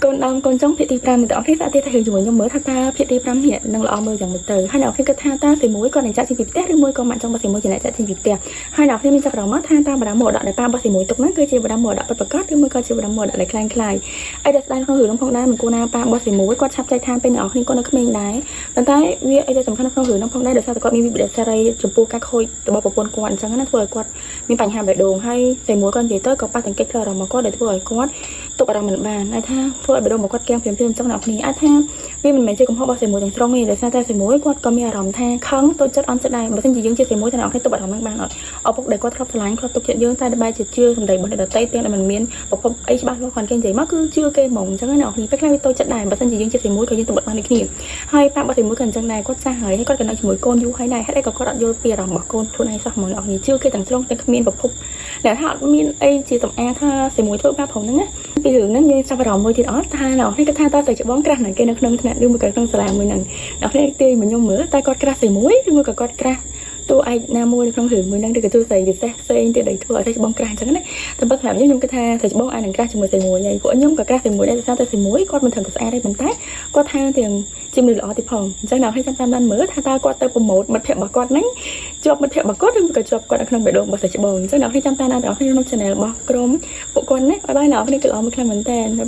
កូនដើមកូនចុងភាគទី5អ្នកទាំងអស់គ្នាសាកទៀតថាជាមួយខ្ញុំមើលថាតើភាគទី5នេះនឹងល្អមើលយ៉ាងម៉េចទៅហើយអ្នកនរគ្នាគិតថាតើស្រីមួយគាត់នឹងចាក់ចេញពីផ្ទះឬមួយក៏ម៉ាក់ចុងរបស់ស្រីមួយជាអ្នកចាក់ចេញពីផ្ទះហើយអ្នកនរគ្នាមានចាប់អារម្មណ៍ថាតើបណ្ដាមរតកដែលប៉ារបស់ស្រីមួយទុកហ្នឹងគឺជាបណ្ដាមរតកពិតប្រាកដឬមួយក៏ជាបណ្ដាមរតកដែលក្លែងក្លាយអីដែលស្ដាយក្នុងរឿងនោះផងដែរមិនគួរណាប៉ារបស់ស្រីមួយគាត់ឆាប់ចែកឋានពេលអ្នកនរគ្នាគាត់នៅក្មេងដែរប៉ុន្តែវាអីដែលសំខាន់ក្នុងរឿងនោះផងដែរដោយសារតែគាត់មានវិបត្តិសេរីចំពោះការខូចរបស់ប្រពន្ធគាត់អញ្ចឹងណាធ្វើឲ្យគាត់មានបញ្ហាបេះដូងហើយស្រីមួយគាត់និយាយទៅក៏ប៉ះទង្គិចផ្លូវអារម្មណ៍របស់គាត់ដែលធ្វើឲ្យគាត់ទប់អារម្មណ៍មិនបានអាចថាធ្វើឲ្យបេះដូងរបស់គាត់គាំងភ្លាមៗអញ្ចឹងអ្នកនរគ្នាអាចថាវាមិនមែនជាកំហុសរបស់ស្រីមួយទាំងស្រុងទេដោយសារតែស្រីមួយគាត់ក៏មានអារម្មណ៍ថាខឹងតូចចិត្តអន់ចិត្តដែរបើមិនជាយើងជាស្រីមួយតែអ្នកនរគ្នាទប់អារម្មណ៍ហ្នឹងបានអត់ឪពុកដែលគាត់ធ្លាប់ស្រឡាញ់ធ្លាប់ទុកចិត្តយើងតែបែរជាជឿសម្ដីរបស់អ្នកដទៃទាំងដែលមិនមានប្រភពអីច្បាស់លាស់គាត់គេនិយាយមកគឺជឿគេហ្មងអញ្ចឹងណាអ្នកនរគ្នាពេលខ្លះវាតូចចិត្តដែរបើមិនជាយើងជាស្រីមួយក៏យើងទប់បានដូចគ្នាហើយប៉ារបស់ស្រីមួយក៏អញ្ចឹងដែរគាត់ចាស់ហើយហើយគាត់ក៏នៅជាមួយកូនយូរហើយដែរហេតុអីក៏គាត់អត់យល់ពីអារម្មណ៍របស់កូនខ្លួនឯងសោះហ្មងអ្នកនរគ្នាជឿគេទាំងស្រុងតែគ្មានប្រភពអ្នកថាអត់មានអីជាសំអាងថាស្រីមួយធ្វើបាបផងហ្នឹងណាពីរឿងហ្នឹងយើងចាប់អារម្មណ៍មួយទៀតអត់ថាអ្នកនរគ្នាគាត់ថាតើស្រីច្បង crush ណាគេនៅក្នុងថ្នាក់ឬមួយក៏ក្នុងសាលាមួយហ្នឹងអ្នកនរគ្នាទាយមកខ្ញុំមើលតើគាត់ crush ស្រីមួយឬមួយក៏គាត់ crush តួឯកណាមួយនៅក្នុងរឿងមួយហ្នឹងឬក៏តួស្រីពិសេសផ្សេងទៀតដែលធ្វើឲ្យស្រីច្បង crush អញ្ចឹងណាតែបើសម្រាប់ខ្ញុំខ្ញុំគិតថាស្រីច្បងអាចនឹង crush ជាមួយស្រីមួយហើយពួកខ្ញុំក៏ crush ស្រីមួយដែរដោយសារតែស្រីមួយគាត់មិនត្រឹមតែស្អាតទេប៉ុន្តែគាត់ថាទាំងជាមនុស្សល្អទៀតផងអញ្ចឹងអ្នកឲ្យចាំតាមដានមើលថាតើគាត់ទៅ promote មិត្តភក្តិរបស់គាត់ហ្នឹងជាប់មិត្តភក្តិរបស់គាត់ឬក៏ជាប់គាត់នៅក្នុងបេះដូងរបស់ស្រីច្បងអញ្ចឹងអ្នកឲ្យចាំតាមដានទាំងអស់គ្នាក្នុង channel របស់ក្រុមពួកគាត់ណាbye bye អ្នកនរគ្នាគឺល្អមួយខ្លាំងមែនតើ bye.